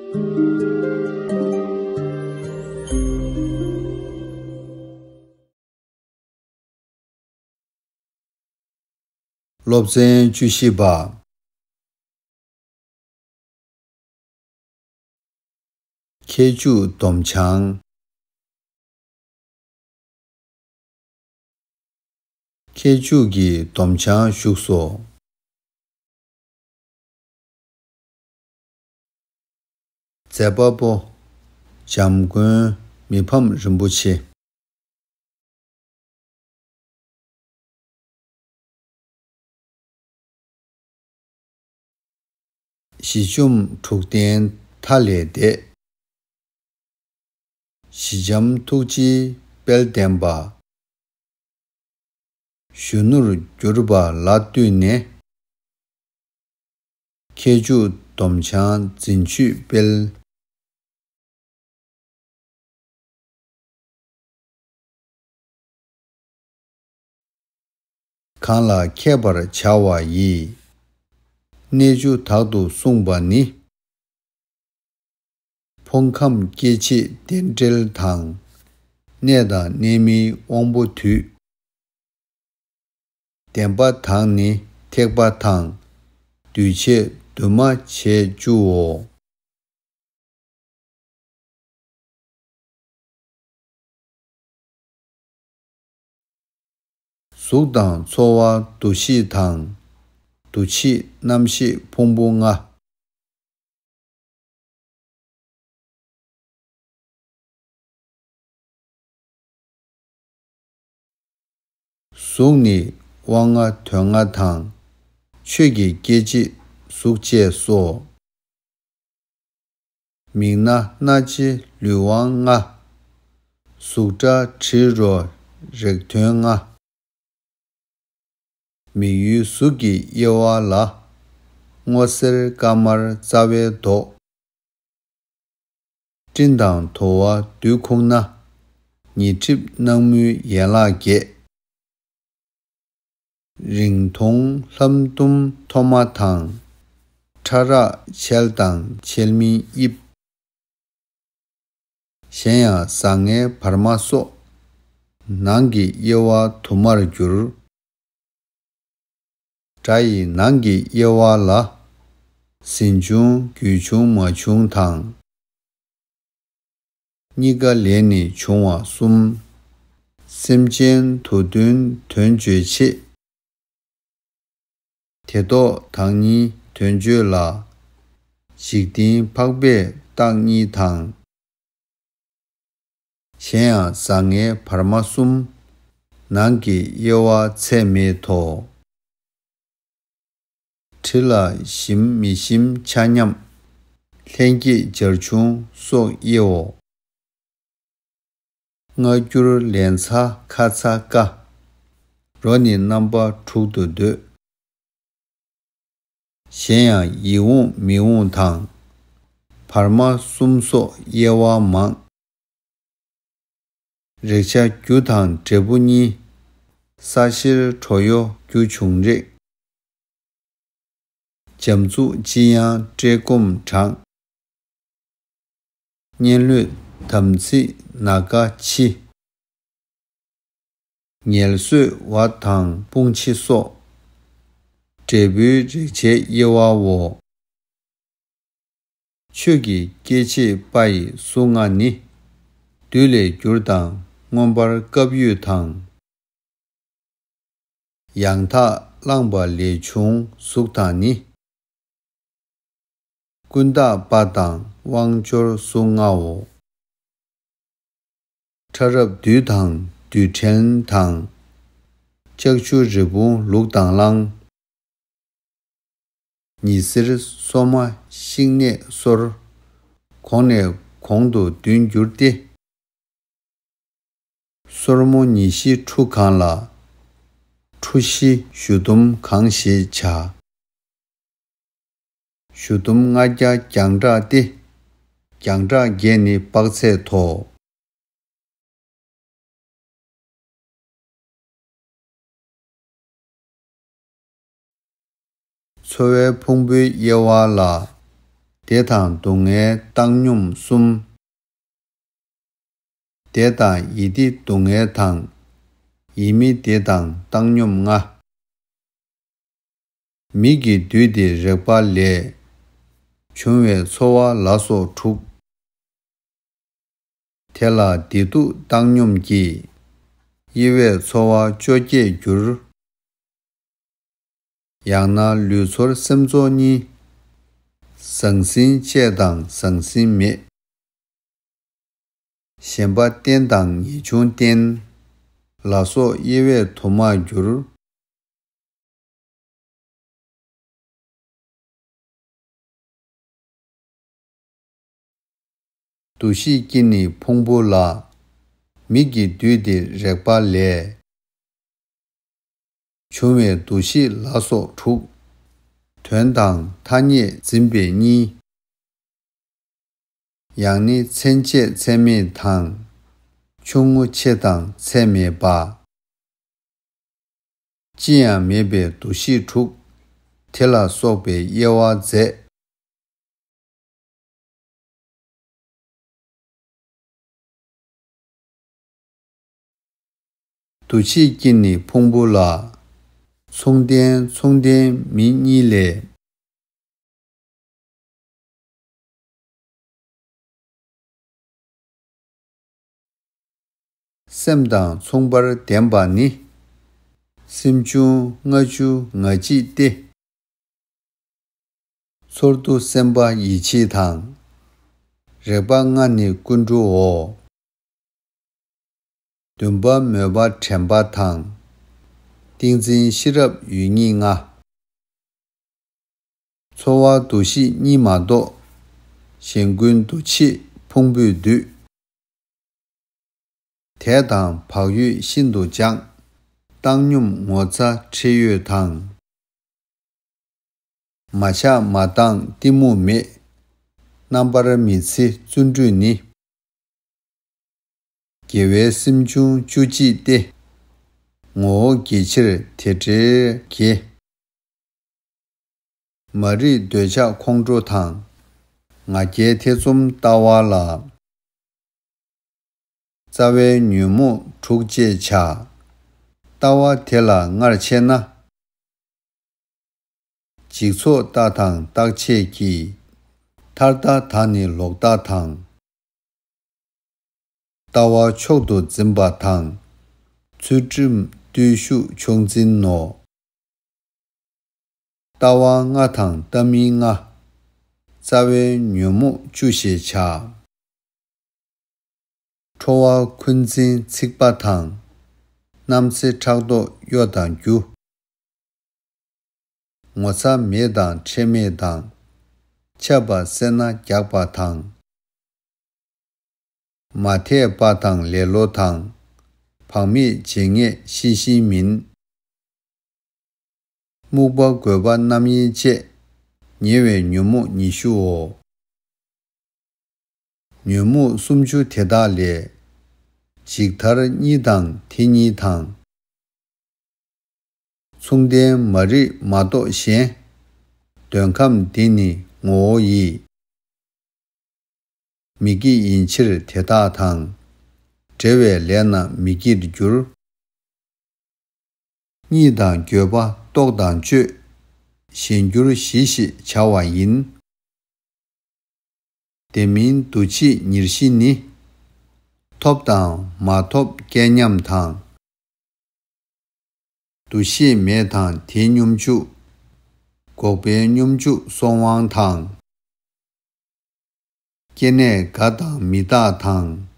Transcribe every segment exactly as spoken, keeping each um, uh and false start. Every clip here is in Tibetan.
སློབ་ཚན་བཅུ་བཞི་པ། ཁྱེད་ཅུ་སྡོམ་བྱང་། ཁྱེད་ཅུ་གིས་སྡོམ་བྱང་བཞུགས་སོ། མཛད་པ་པོ། འཇམ་མགོན་མི་ཕམ་རིན་པོ་ཆེ། ཞི་འཇམ་འཁྲུགས་ལྡན་མཐའ་ལས་འདས། ཞི་འཇམ་ཐུགས་རྗེའི་དཔལ་ལྡན་པ། གཞོན་ནུར་གྱུར་པ་ལ་བཏུད་ནས། ཁྱེད་ཅུ་སྡོམ་བྱང་འཛིན་བྱེད་སྤེལ། གང་ལ་མཁས་པར་བྱ་བ་ཡི། གནད་བཅུ་དག་ཏུ་གསུངས་པ་ནི། ཕུང་ཁམས་སྐྱེ་མཆེད་རྟེན་འབྲེལ་དང་། གནས་དང་གནས་མིན་དབང་པོ་དུས། བདེན་པ་དང་ནི་ཐེག་པ་དང་། འདུས་བྱས་འདུས་མ་བྱས་བཅུའོ། གཟུགས་དང་ཚོར་བ་འདུ་ཤེས་དང་། འདུ་བྱེད་རྣམ་ཤེས་ཕུང་པོ་ལྔ། གཟུགས་ནི་དབང་ལྔ་དོན་ལྔ་དང་། ཆོས་ཀྱི་སྐྱེ་མཆེད་གཟུགས་བཅས་སོ། མིག་རྣ་སྣ་ལྕེ་ལུས་དབང་ལྔ། གཟུགས་སྒྲ་དྲི་རོ་རེག་དོན་ལྔ། མིག་ཡུལ་གཟུགས་ཀྱི་དབྱེ་བ་ལ། སྔོ་སེར་དཀར་དམར་རྩ་བའི་མདོག་སྤྲིན་དང་དུ་བ་རྡུལ་ཁུག་ན། ཉི་གྲིབ་སྣང་མུན་ཡན་ལག་བརྒྱད། རིང་ཐུང་ལྷམ་གཏུམ་ཐོག་མ་དང་། ཕྲ་རགས་ཕྱེད་དང་ཕྱེད་མིན་དབྱིབས། གཞན་ཡང་ཟང་ངེ་བར་མ་སོགས། ནང་གི་དབྱེ་བ་དུ་མར་འགྱུར། སྒྲ་ཡི་ནང་གི་དབྱེ་བ་ལ། ཟིན་བྱུང་རྒྱུད་བྱུང་མ་བྱུང་དང་། གཉིས་ཀ་ལས་ནི་བྱུང་བ་གསུམ། སེམས་ཅན་དུ་ལྡན་དོན་བརྗོད་བྱེད། དེ་ལྡོག་དང་ནི་དོན་བརྗོད་ལ། འཇིག་རྟེན་འཕགས་པས་བརྟག་གཉིས་དང་། གཞན་ཡང་ཟང་ངེ་བར་མ་གསུམ། ནང་གི་དབྱེ་བ་ཚད་མེད་དོ། དྲི་ལ་ཞིམ་མི་ཞིམ་ཆ་མཉམ། ལྷན་སྐྱེས་འབྱར་ཆུང་སོགས་དབྱེའོ། སྔ་འགྱུར་ལན་ཚྭ་ཁ་ཚ་ཀ། རོ་ནི་རྣམ་པ་དྲུག་ཏུ་འདོད། གཞན་ཡང་ཡིད་འོང་མི་འོང་དང་། བར་མ་གསུམ་སོགས་དབྱེ་བ་མང་། རེག་བྱ་རྒྱུ་དང་འབྲས་བུ་གཉིས། ས་གཞིར་གྲོ་གཡོ་རྒྱུ་བྱུང་རེག་འཇམ་རྩུབ་ལྕི་ཡང་བཀྲེས་སྐོམ་གྲང་། གཉེན་ལྷོད་དམ་ཚིག་ན་དགའ་འཆི། ངལ་གསོས་བ་དང་དཔུང་འཆི་སོགས། འབྲས་བུའི་རེག་བྱའི་དབྱེ་བའོ། ཆོས་ཀྱི་སྐྱེ་མཆེད་པ་ཡི་གཟུགས་ལྔ་ནི། དུས་ལས་འགྱུར་དང་མངོན་པར་སྐབས་ཡུལ་དང་། ཡང་དག་བླངས་པ་ལས་བྱུང་གཟུགས་དང་ནི། ཀུན་བརྟགས་པ་དང་དབང་འབྱོར་གཟུགས་ལྔའོ། ཕྲ་རབ་བདུད་དང་རྡུལ་ཕྲན་དང་། ལྕགས་ཀྱུ་རི་བོང་ལུག་དང་གླང་། ཉི་ཟེར་སོ་མ་ཤིང་ནད་སོར། གོང་ནས་གོང་དུ་བདུན་འགྱུར་ཏེ། སོར་མོ་ཉི་བཞི་ཁྲུ་གང་ལ། ཁྲུ་བཞི་གཞུ་འདོམ་གང་ཞེས་བྱ། གཞུ་འདོམ་ལྔ་བརྒྱ་རྒྱང་གྲགས་ཏེ། རྒྱང་གྲགས་བརྒྱད་ནི་དཔག་ཚད་དོ། ཚོར་བའི་ཕུང་པོའི་དབྱེ་བ་ལ། དེ་དང་སྡུག་བསྔལ་བཏང་སྙོམས་གསུམ། དེ་དང་ཡིད་བདེ་སྡུག་བསྔལ་དང་། ཡིད་མི་བདེ་དང་བཏང་སྙོམས་ལྔ། མིག་གི་འདུས་ཏེ་རེག་པ་ལས། བྱུང་བའི་ཚོར་བ་ལ་སོགས་དྲུག། དེ་ལ་བདེ་སྡུག་བཏང་སྙོམས་ཀྱིས། དབྱེ་བས་ཚོར་བ་བཅོ་བརྒྱད་འགྱུར། ཡང་ན་ལུས་ཚོར་སེམས་ཚོར་གཉིས། ཟང་ཟིང་བཅས་དང་ཟང་ཟིང་མེད། ཞེན་པ་རྟེན་དང་ངེས་འབྱུང་རྟེན། ལ་སོགས་དབྱེ་བས་དུ་མར་འགྱུར། འདུ་ཤེས་ཀྱིས་ནི་ཕུང་པོ་ལ། མིག་གི་འདུས་ཏེ་རེག་པ་ལས། བྱུང་བའི་འདུ་ཤེས་ལ་སོགས་དྲུག། དོན་དང་ཐ་སྙད་འཛིན་པའི་གཉིས། ཡང་ནི་མཚན་བཅས་ཚད་མེད་དང་། ཆུང་ངུ་ཆེ་དང་ཚད་མེད་པ། ཅི་ཡང་མེད་པའི་འདུ་ཤེས་དྲུག། དེ་ལ་སོགས་པའི་དབྱེ་བ་མཛད། འདུ་ཤེས་ཀྱིས་ནི་ཕུང་པོ་ལ། མཚུངས་ལྡན་མཚུངས་ལྡན་མིན་གཉིས་ལས། སེམས་དང་མཚུངས་པར་ལྡན་པ་ནི། སེམས་བྱུང་ལྔ་བཅུ་ང་གཅིག་སྟེ། ཚོར་འདུ་སེམས་པ་ཡིད་ཆེས་དང་། རེག་པ་ལྔ་ནི་ཀུན་འགྲོའོ། འདུན་པ་མོས་པ་དྲན་པ་དང་། ཏིང་འཛིན་ཤེས་རབ་ཡུལ་ཉིད་ལྔ། ཚོར་བ་འདུ་ཤེས་གཉིས་མ་གཏོགས། གཞན་ཀུན་འདུ་བྱེད་ཕུང་པོས་འདུས། དད་དང་བག་ཡོད་ཤིན་ཏུ་སྦྱངས། བཏང་སྙོམས་ངོ་ཚ་ཁྲེལ་ཡོད་དང་། མ་ཆགས་མ་སྡང་གཏི་མུག་མེད། རྣམ་པར་མི་འཚེ་བརྩོན་འགྲུས་ནི། དགེ་བའི་སེམས་བྱུང་བཅུ་གཅིག་སྟེ། ངོ་བོ་དགེ་ཕྱིར་དེ་འདྲའི་དགེ། མ་རིག་འདོད་ཆགས་ཁོང་ཁྲོ་དང་། ང་རྒྱལ་ཐེ་ཚོམ་ལྟ་བ་ལ། རྩ་བའི་ཉོན་མོངས་དྲུག་ཅེས་བྱ། ལྟ་བ་དེ་ལ་སྔར་ཕྱེ་ན། འཇིག་ཚོགས་ལྟ་དང་རྟག་ཆད་ཀྱི། མཐར་ལྟ་དག་ནི་ལོག་ལྟ་དང་། ལྟ་བ་མཆོག་ཏུ་འཛིན་པ་དང་། ཚུལ་ཁྲིམས་བརྟུལ་ཞུགས་མཆོག་འཛིན་ནོ། ལྟ་བ་ལྔ་དང་ལྟ་མིན་ལྔ། རྩ་བའི་ཉོན་མོངས་བཅུ་ཞེས་བྱ། ཁྲོ་བ་འཁོན་འཛིན་ཚིག་པ་དང་། རྣམ་འཚེ་ཕྲག་དོག་གཡོ་དང་སྒྱུ། ངོ་ཚ་མེད་དང་ཁྲེལ་མེད་དང་། ཆགས་པ་སེར་སྣ་རྒྱགས་པ་དང་། མ་དད་པ་དང་ལེ་ལོ་དང་། བག་མེད་བྱེད་ངེས་ཤེས་བཞིན་མིན། རྨུགས་པ་རྒོད་པ་རྣམ་གཡེང་བཅས། ཉེ་བའི་ཉོན་མོངས་ཉི་ཤུའོ། ཉོན་མོངས་སུམ་ཅུ་དེ་དག་ལས། འཇིག་མཐར་གཉིས་དང་དེ་གཉིས་དང་། མཚུངས་ལྡན་མ་རིག་མ་གཏོགས་གཞན། འདོད་ཁམས་འདི་ནི་ངོ་བོ་ཡི། མི་སྐྱེ་ཡིན་ཕྱིར་དེ་དག་དང་། འབྲེལ་བའི་ལས་རྣམས་མི་སྐྱེར་འགྱུར། གཉིད་དང་འགྱོད་པ་རྟོག་དང་དཔྱོད། གཞན་འགྱུར་བཞི་ཞེས་བྱ་བ་ཡིན། དེ་མིན་འདུ་བྱེད་ཉེར་བཞི་ནི། ཐོབ་དང་མ་ཐོབ་སྐལ་མཉམ་དང་། འདུ་ཤེས་མེད་དང་དེའི་སྙོམས་འཇུག། འགོག་པའི་སྙོམས་འཇུག་སོལ་དབང་དང་། སྐྱེ་གནས་དགའ་དང་མི་རྟག་དང་།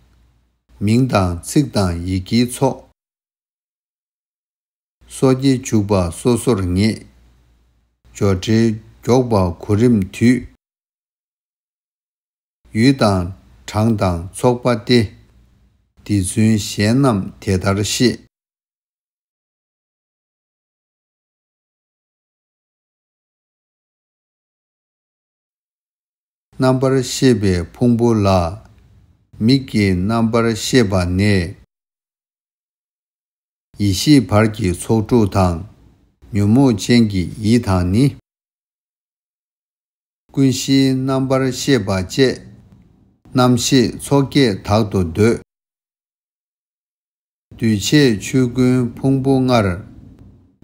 མིང་དང་ཚིག་དང་ཡི་གེའི་ཚོགས། སོ་སྐྱེ་འཇུག་པ་སོ་སོར་ངེས། སྦྱོར་འབྲེལ་མགྱོགས་པ་གོ་རིམ་དུས། ཡུལ་དང་གྲངས་དང་ཚོགས་པ་སྟེ། འདི་ཚུན་གཞན་རྣམས་དེ་ལྟར་ཤེས། རྣམ་པར་ཤེས་པའི་ཕུང་པོ་ལ། མིག་གི་རྣམ་པར་ཤེས་པ་ནས། ཡིད་ཤེས་བར་གྱི་ཚོགས་དྲུག་དང་། ཉོན་མོངས་ཅན་གྱི་ཡིད་དང་ནི། ཀུན་གཞིའི་རྣམ་པར་ཤེས་པ་བཅས། རྣམ་ཤེས་ཚོགས་བརྒྱད་དག་ཏུ་འདོད། འདུས་བྱས་ཆོས་ཀུན་ཕུང་པོ་ལྔར།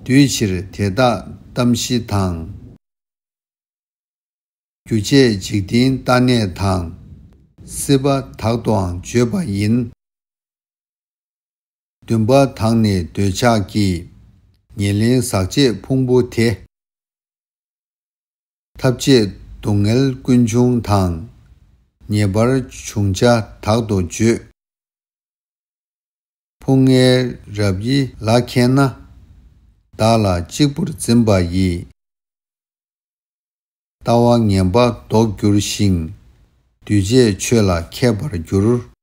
འདུས་ཕྱིར་དེ་དག་གཏམས་གཞི་དང་། རྒྱུ་བཅས་འཇིག་རྟེན་ལྟ་གནས་དང་། སྲིད་པ་དག་ཏུའང་བརྗོད་པ་ཡིན། འདུན་པ་དང་ནི་འདོད་ཆགས་ཀྱིས། ཉེར་ལེན་ཟག་བཅས་ཕུང་པོ་དེ། འཐབ་བྱེད་སྡུག་བསྔལ་ཀུན་འབྱུང་དང་། ཉེ་བར་འབྱུང་བྱ་དག་ཏུ་བརྗོད། ཕུང་ལྔའི་རབ་དབྱེ་ལ་མཁས་ན། བདག་ལ་གཅིག་པུར་འཛིན་པ་ཡིས། ལྟ་བ་ངན་པ་ལྡོག་འགྱུར་ཞིང་། འདུས་བྱས་ཆོས་ལ་མཁས་པར་འགྱུར།